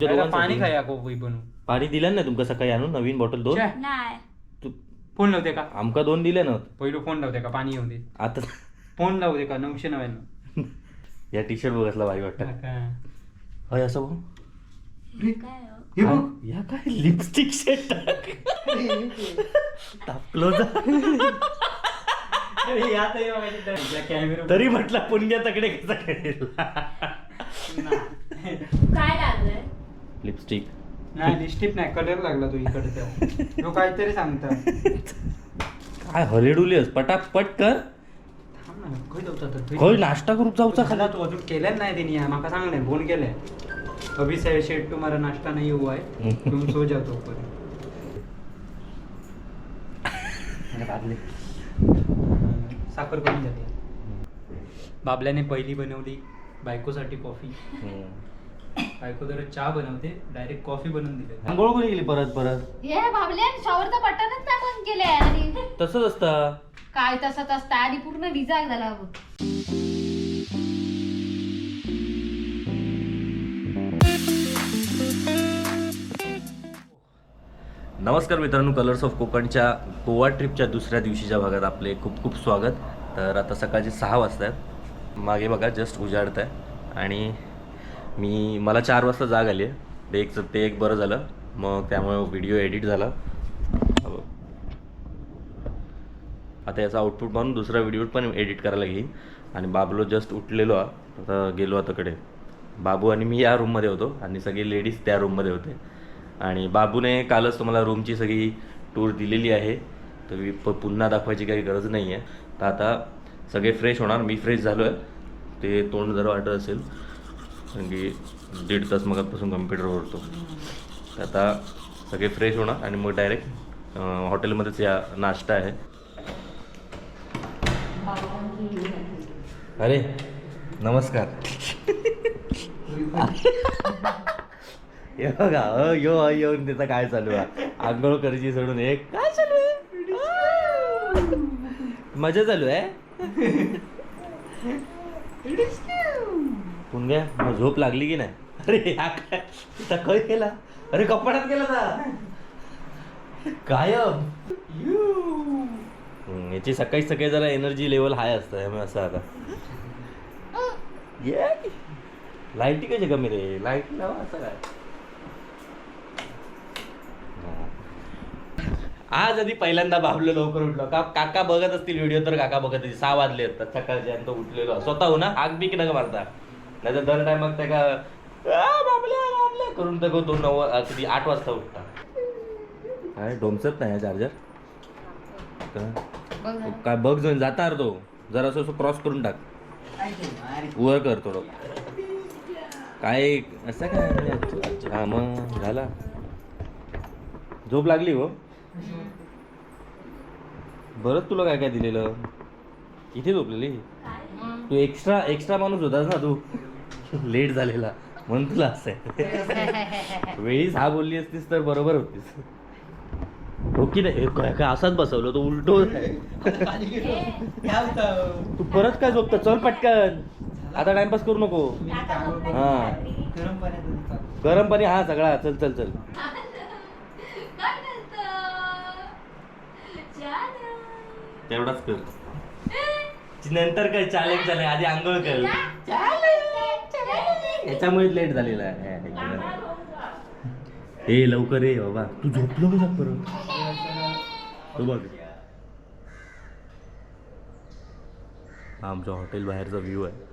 पाणी खाया कोपी बनवून. पाणी दिलं नाही तुमका सकाळी आणून नवीन बॉटल दोन? नाही. फोन लावते का? आमका दोन दिले ना. पहिलं फोन लावते का, पाणी येऊन दे. आता फोन लावते का 999. या टी शर्ट बघ, कसला भारी वाटतं. हय असं बघ. काय हो? हे बघ. या काय लिपस्टिक शेट तापलो जा. तरी म्हटलं पुणग्या तकडे कसा कळेल. काय लागलंय? लिपस्टिक. नाही, लिपस्टिक नाही, कलर लागला तो इकडे. तो काहीतरी सांगता. काय हलेडुली, पटापट कर. थांब ना, खंय जाऊचा तर? खंय नाश्ता करूक जाऊचा खाला खाली. तू अजून केलं नाही त्यांनी. माका सांगलंय, फोन केलाय. अभी साहेब शेठ तुम्हारा नाश्ता नहीं हुआ है, तुम सो जाओ तो ऊपर. बाबले साखर कमी झाली. बाबल्याने पहिली बनवली बायकोसाठी कॉफी. बायको जरा चहा बनवते, डायरेक्ट कॉफी बनवून दिली. आंघोळ कोणी गेली परत परत? हे बाबल्या, शॉवरचं बटनच नाही बंद केलंय आणि तसंच असतं. काय तसंच असतं आणि पूर्ण डिझाईन झाला बघ. नमस्कार मित्रांनो, कलर्स ऑफ कोकणच्या गोवा ट्रिपच्या दुसऱ्या दिवशीच्या भागात आपले खूप खूप स्वागत. तर आता सकाळचे 6 वाजता आहेत. मागे बघा जस्ट उजाडत आहे आणि मला 4 वाजता जाग आली आहे. ते एक ते एक बरं झालं, मग त्यामुळे व्हिडिओ एडिट झाला. आता याचा आउटपुट बनवून दुसरा व्हिडिओ पण एडिट करायला घेईन. आणि बाबलो जस्ट उठलेलो आता गेलो आता कडे. बाबू आणि मी या रूममध्ये होतो आणि सगळे लेडीज त्या रूममध्ये होते. आणि बाबूने कालच तुम्हाला रूमची सगळी टूर दिलेली आहे, तर मी पुन्हा दाखवायची काही गरज नाही आहे. तर आता सगळे फ्रेश होणार. मी फ्रेश झालो आहे, ते तोंड जरा वाटत असेल कारण की 1.5 तास मगापासून कम्प्युटरवर होतो. तर आता सगळे फ्रेश होणार आणि मग डायरेक्ट हॉटेलमध्येच या नाश्ता आहे. अरे नमस्कार. हे बघा, अ, यो अ, येऊन त्याचा काय चालू आहे. आंघोळ करायची सोडून एक काय चालू आहे, मजा चालू आहे. पुणग्या मग झोप लागली की नाही? अरे हा काय तिथं खय गेला? अरे कपाटात गेला का कायम? याची सकाळी सकाळी जरा एनर्जी लेवल हाय असतं, त्यामुळे असं आता. ये लाईटी कशी कमी रे, लाईट लावा असं काय. हा. आज आधी पहिल्यांदा बाबलो लवकर उठलो का. काका बघत असतील व्हिडिओ तर काका बघत असतील. 6 वाजले असतात सकाळचे आणि तो उठलेलो स्वतः हो ना. आग बीक नका मारता, नाही तर दर टाइम मग त्या का "आ, बाबल्या बाबल्या" करून तर तो 9 किती 8 वाजता उठता. काय डोमसत नाही चार्जर काय बघ जाऊन जाणार तो. जरा असं क्रॉस करून टाक, वर कर थोडं. काय असं काय. अच्छा, हा मग झाला. झोप लागली हो बरं. तुला काय काय दिलेलं इथे झोपलेली तू? एक्स्ट्रा एक्स्ट्रा माणूस होतास ना तू, लेट झालेला म्हणून तुला असं आहे. वेळीच हा बोलली असतीस तर बरोबर होतीस. हो की नाही? हे काय काय असाच बसवलं तो उलटो. तू परत काय झोपतो? चल पटकन आता, टाइमपास करू नको. हा गरम पाणी हा सगळा. चल चल चल. काय नसतं. चालेल. तेवढाच कर, नंतर काय चालेल चालेल, आधी आंघोळ कर. याच्यामुळेच लेट झालेला आहे. ए लवकर ये बाबा. तू झोपलो का परत? तो बघ, हा आमच्या हॉटेल बाहेरचा व्ह्यू आहे.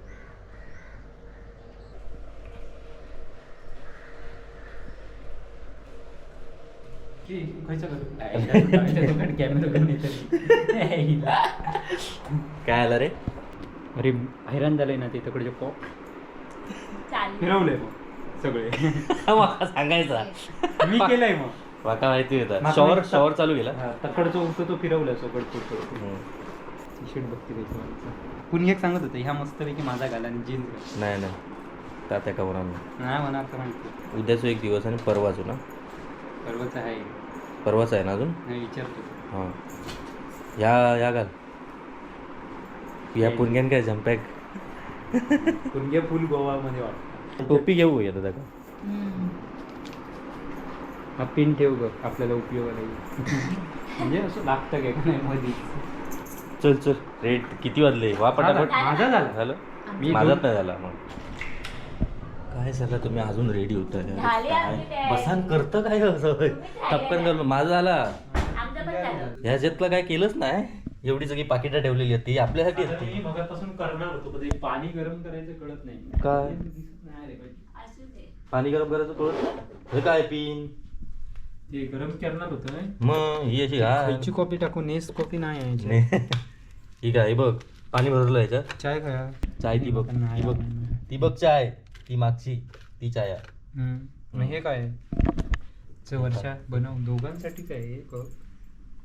काय आलं रे? अरे हैराण झालंय ना ते तिकडचे कॉप. चालेल. फिरवलंय मग सगळे. माका सांगायचा. मी केलंय मग. माका माहिती होता. माका शॉवर माहिती- शॉवर चालू केला. तकडचं होतं तो फिरवलं सगळं पुढं. टी शर्ट बघते त्याच्या. कुणी एक सांगत होतं ह्या मस्तपैकी माझा घाला आणि जीन्स घाल. नाही नाही, तात्या कवरांना नाही म्हणा आता माहिती. उद्याचो एक दिवस आणि परवाचो ना. परवाच आहे. परवाच आहे ना अजून? नाही विचारतो. हां ह्या ह्या घाल या पुणग्यान काय झंपॅक. कुणगे फुल गोवामध्ये वाटतं. टोपी घेऊ या दादा का? हा पिन ठेव ग, आपल्याला उपयोगाला येईल. म्हणजे असं लागतं काय का नाही मधी. चल चल, रेट किती वाजले वा पटापट. माझा झाला. झालं. मी माझाच दोन- नाही झाला. मग काय झालं, तुम्ही अजून रेडी होता? झाली आमची तयारी. बसान करतं काय असं? टपकन करलो. माझा झाला. आमचं पण झालं. ह्याच्यातलं काय केलंच नाही. एवढी सगळी पाकिटं ठेवलेली आहेत ती आपल्यासाठी आता मी असते. मगापासून करणार होतो, पण ते पाणी गरम करायचं कळत नाही. काय? दिसत नाही रे काही. असू दे. पाणी गरम करायचं कळत नाही? हे काय पिन? ते गरम करणार होतं नाही. मग ही अशी खायची हा कॉफी टाकू, नेस कॉफी नाही आहे याच्यात. नाही. ठीक आहे, हे बघ पाणी भरलं ह्याच्यात. चाय खाया. चाय ती बघ, ती बघ, ती बघ चाय, ती मागची ती चाय आहे. मग हे काय वर्षा बनव, दोघांसाठीच आहे हे कप.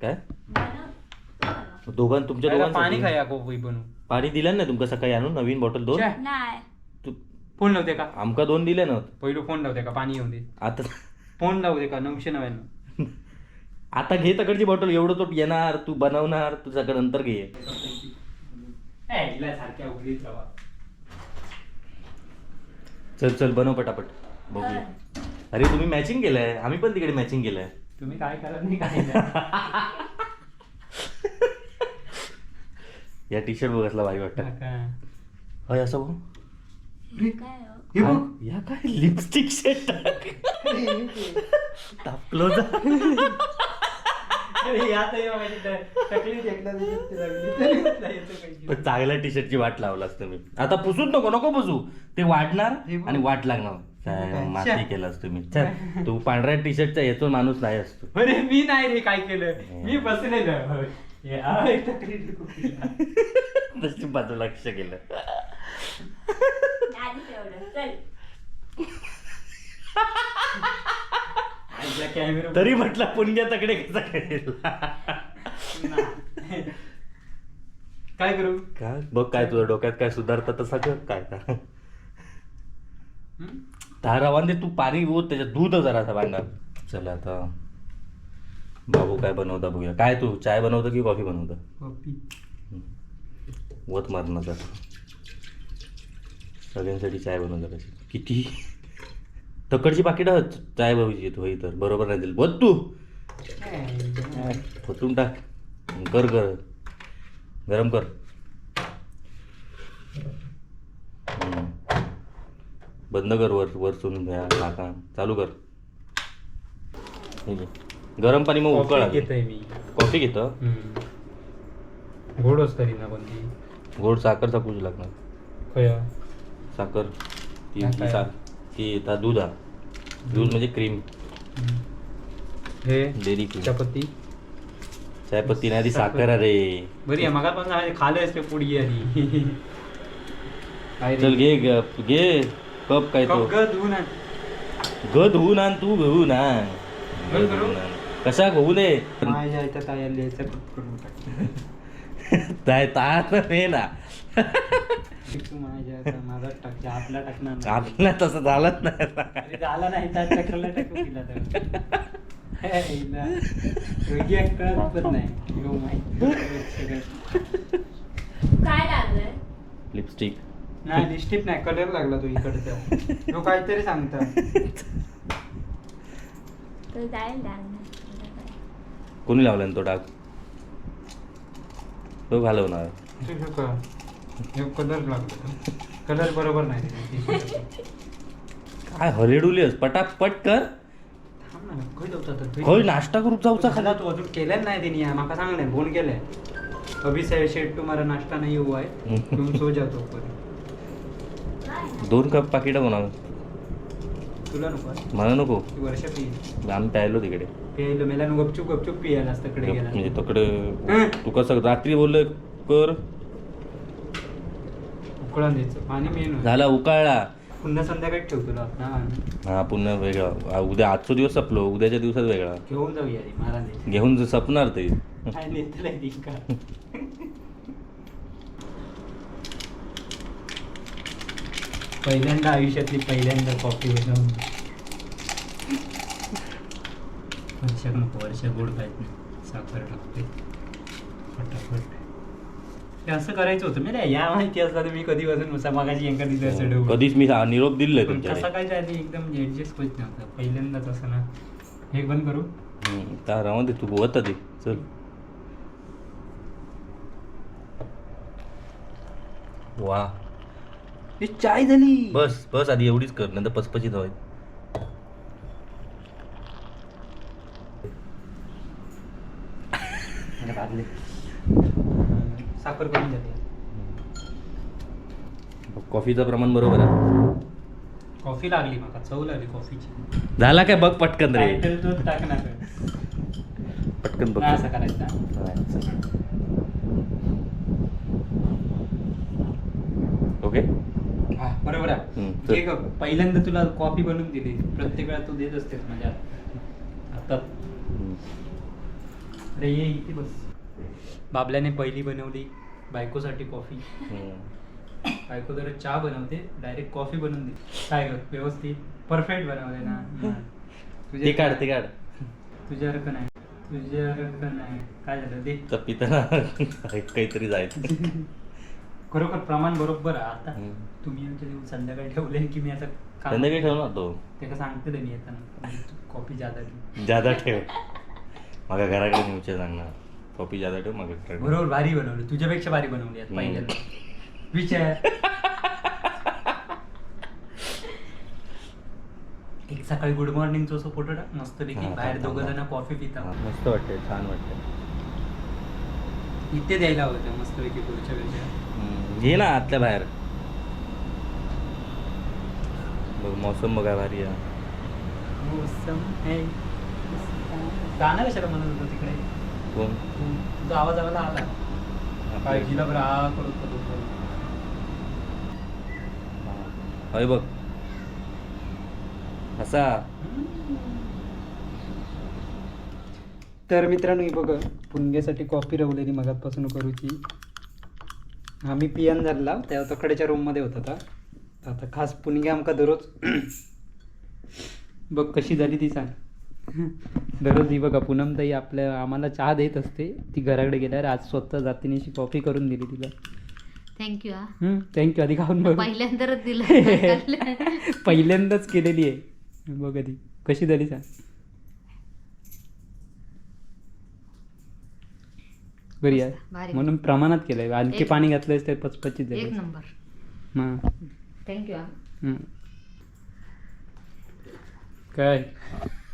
काय? बनव. दोघां तुमच्या पहिला दोघांसाठी. पाणी खाया कॉफी बनवू. पाणी दिलं ना तुमका सकाळी आणून नवीन बॉटल दोन. चाय. नाही. फोन लावते का? आमका दोन दिले ना. पहिलं फोन लावते का, पाणी येऊन दे. आता फोन लावू दे का 999. आता घे तकडची बॉटल. एवढं तो येणार, तू बनवणार, तुझ्याकडे नंतर घे. ए, हिला सारख्या उघडीत राहा. चल चल बनव पटापट, बघूया. अरे तुम्ही मॅचिंग केलंय, आम्ही पण तिकडे मॅचिंग केलंय. तुम्ही काय करा नाही काय नाही. या टी शर्ट बघ असला भारी वाटतं. काका. हय असं बघ. काय हो? हे बघ. या काय लिपस्टिक शेट तापलो जा. अरे या तर हे बघायची टकली टेकला त्याच्यात ते लागली. तरी म्हटलं येतं काही. पण चांगल्या टी शर्टची वाट लावलास तुम्ही. आता पुसूच नको, नको पुसू, ते वाढणार हे बघ. आणि वाट लागणार. काय काय? माती छ्या. केलास तुम्ही. चल, तू पांढऱ्या टी शर्टचा येतो माणूस नाही असतो. अरे मी नाही रे काय केलं, मी बसलेलो. हे, आ, एक टकली टेकू. तशी बाजू लक्ष केलं. झाली तेवढं, चल. आईला कॅमेरा तरी म्हटलं पुण्या तकडे कसा केला. नाही. काय करू? काय बघ काय तुझ्या डोक्यात काय सुधारतं तसा कर काय का. हम्म? रवान दे तू, पाणी होत त्याच्यात दूध जरासा भांडा. चल आता बाबू काय बनवता बघूया. काय तू चाय बनवतो की कॉफी बनवतो? कॉफी. वत मारणार सगळ्यांसाठी चाय बनवतात अशी. किती तकडची पाकिटं चाय बनवायची होई तर बरोबर नाही दिली. बघ तू खोतून टाक. कर कर, गरम कर. हम्म. बंद कर वर वरतून ह्या झाकण चालू कर. ठीक आहे. गरम पाणी मग उकळ. कॉफी घेतोय मी. कॉफी घेतं. हम्म. गोड असतरी ना कोणती? गोड साखर चाकूच लागणार. खया? साखर ती हा ती काय? ती आता दूध हा दूध म्हणजे क्रीम. हे डेअरी क्रीम. चपाती. चायपत्ती नाही ती साखर अरे. बरी आहे, मगापासून खाल्लं असते पुडी आधी. काय रे? चल घे घे कप काय तो. कप ग धुवून आण. ग धुवून आण, तू घेऊन आण. बंद ग करू? धुवून आण. कशा घेऊ दे. माझ्या इथं तयार लिहायचं कट करून टाक. ताय ता रे ना. तू माझ्या आता माझा टाक, आपला टाकणार नाही. आपला तसं झालंच नाही. अरे झाला नाही तर टाकला टाकू तिला तर. हे हिला. योगी कळत पण नाही. यो माहिती सगळं. काय लागलंय? लिपस्टिक. नाही लिपस्टिक नाही, कलर लागला तो इकडचा. तो काहीतरी सांगता. तो जाईल लागणार. कोणी लावला ना तो डाग? तो घालवणार. कलर लागला, कलर बरोबर नाही त्याचा. काय हरेडुली, पटापट कर. थांब ना, खंय जाऊचा तर? खंय? होय नाश्ता करू जाऊचा. खाला तू अजून केलं नाही त्यांनी, माका सांगले फोन केलाय. अभि साहेब शेठ तुम्हाला नाश्ता नाही हुआ है, तुम सो जातो ऊपर. काय? दोन कप पाकिट बनव. तुला नको आहे? मला नको. ती वर्षा पिईल. आम्ही प्यायलो तिकडे. प्यायलो मेला गपचूप गपचूप पियाला असतं कडे गेला. म्हणजे तकडे हं. तू कसं रात्री बोललं कर. उकळून द्यायचं पाणी मेन. झाला उकाळला. पुन्हा संध्याकाळी ठेवतो तुला ना. हा पुन्हा वेगळा. उद्या आजचा दिवस संपलो, उद्याच्या दिवसात वेगळा. घेऊन जाऊया रे मारा नाही. घेऊन संपणार ते. काय नेतलंय ती का? पहिल्यांदा आयुष्यातली पहिल्यांदा कॉफी बनवून. वर्षाक नको, वर्षा गोड खायत नाही, साखर टाकते फटाफट. हे असं करायचं होतं मी या माहिती असतं तर मी कधी बसून मगाशी यांका दिलं असं डोकं. कधीच मी निरोप दिले पण कसा तुमच्याकडे. काय झाली एकदम ऍडजस्ट होत नव्हतं पहिल्यांदाच असं ना. एक बंद करू. राहून दे, तू बोलत ते, चल. वा, ही चाय झाली. बस बस, आधी एवढीच कर, नंतर पचपचीत होईल. म्हणजे भाजले, साखर कमी झाली. कॉफीचं प्रमाण बरोबर आहे. कॉफी लागली माका, चव लागली कॉफीची. झाला काय बघ पटकन रे. टायटल तोच टाकणार. पटकन बघ. नाही असं करायचं. ओके. हा, बरोबर आहे. हम्म, चल. घे गं, पहिल्यांदा तुला कॉफी बनवून दिली. प्रत्येक वेळा तू देत असतेस माझ्या आता. अरे ये इथे बस. बाबल्याने पहिली बनवली बायकोसाठी कॉफी. बायको जरा चहा बनवते, डायरेक्ट कॉफी बनवून दे. काय ग, व्यवस्थित परफेक्ट बनवले ना? ते काढ, ते काढ. तुझ्यासारखं नाही, तुझ्यासारखं नाही. काय झालं दे. तर पिताना काहीतरी जायचं. खरोखर प्रमाण बरोबर आहे आता. हम्म. तुम्ही आमच्या दिवस संध्याकाळी ठेवले की मी आता काम- संध्याकाळी ठेव ना तो. त्याला सांगते मी येताना, कॉफी जादा ठेव. जादा ठेव, मागा घराकडे नेऊचे सांगणार, कॉफी जादा ठेव मागा घराकडे. बरोबर, भारी बनवली, तुझ्यापेक्षा भारी बनवली आता हम्म. पहिल्यांदा विचार. एक सकाळी गुड मॉर्निंगचा असं फोटो टाक मस्तपैकी. हा, बाहेर हा, दोघं हा. जण कॉफी पिता. हा, मस्त वाटते, छान वाटते. इथे द्यायला होतं मस्तपैकी पुढच्या वेळच्या. ये ना आतल्या बाहेर. बघ, मौसम बघा, भारी आहे. मौसम है. गाणं कशाला म्हणत होतं तिकडे? कोण? तू, तुझा आवाज आम्हाला आला. काय जिला बरं आ करत होता तो. अरे बघ असा. तर मित्रांनो, ही बघा पुणग्यासाठी कॉफी रवलेली मगातपासून करूची. आम्ही पियन झाला तेव्हा तो कडेच्या रूममध्ये होता. आता आता खास पुणग्या आमका दररोज, बघ कशी झाली ती सांग. दररोज ही बघा पूनमताई आपल्या आम्हाला चहा देत असते. ती घराकडे गेल्यावर आज स्वतः जातीने अशी कॉफी करून दिली तिला. Thank you हा. Thank you. आधी खाऊन बघ. पहिल्यांदाच दिलं. पहिल्यांदाच केलेली आहे. बघ आधी कशी झाली सांग. बरी आहे. भारी. म्हणून प्रमाणात केलंय, आणखी पाणी घातलंय ते पचपचीत एक झाली. नंबर. हां. Thank you हा. हम्म. काय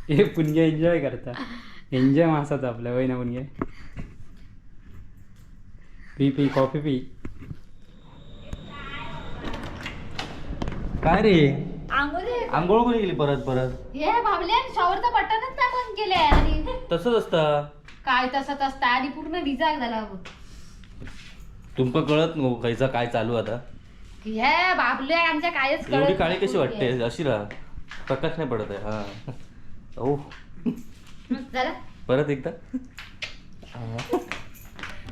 हे पुणग्या एन्जॉय करता, एन्जॉय मासाचा आपल्या वय ना. पुणग्या पी पी कॉफी पी. काय रे? आंघोळ. आंघोळ कोणी गेली परत परत? हे भाबल्या, शॉवरचं बटनच नाही बंद केलंय आणि तसंच असतं. काय तसंच असतं आणि पूर्ण डिझाग झाला बघ. तुमका कळत नको खायचा काय चालू आता. हे बाबले आमच्या कायच कळत एवढी काळी नाही. कशी वाटते? अशी राहा, प्रकाश नाही पडत आहे. हा, ओ. झालं. परत एकदा.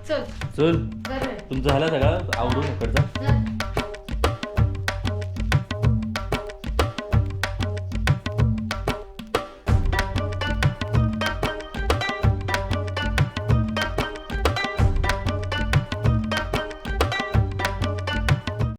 चल. चल. बरोबर. तुमचं झालं सगळं आवरून इकडचा? चल.